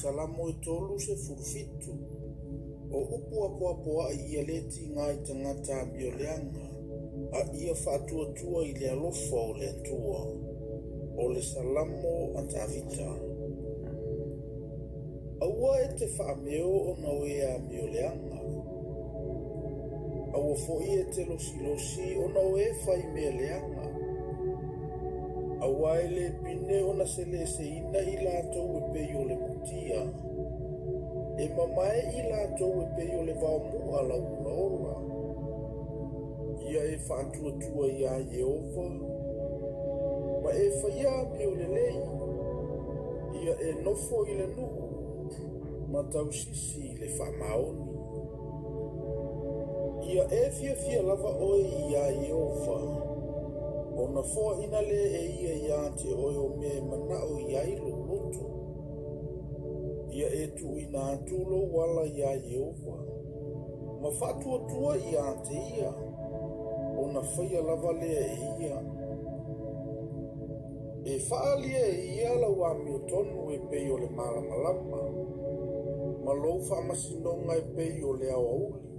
Salamo e 37. O upu apoapoaʻi ia lē tiga i tagata amioleaga, a ia faatuatua i le alofa o le Atua. O le Salamo a Tavita. Aua e te faameo ona o e amioleaga. Aua foi e te losilosi ona o e fai mea leaga. Aua e le pine ona seleseina i latou e pei o le mutia. E mamae i latou e pei o le vaomu'a lauolaola. Ia e faatuatua iā Ieova, ma e faia amio lelei. Ia e nofo i le nuu, ma tausisi i le faamaoni. Ia e fiafia lava oe iā Ieova, ona foaina lea e ia iā te oe o mea e manaʻo i ai lou loto. Ia e tuuina atu lou ala iā Ieova, ma faatuatua iā te ia, ona faia lava lea e ia. E faaalia e ia lau amiotonu e pei o le malamalama, ma lou faamasinoga e pei o le aoauli.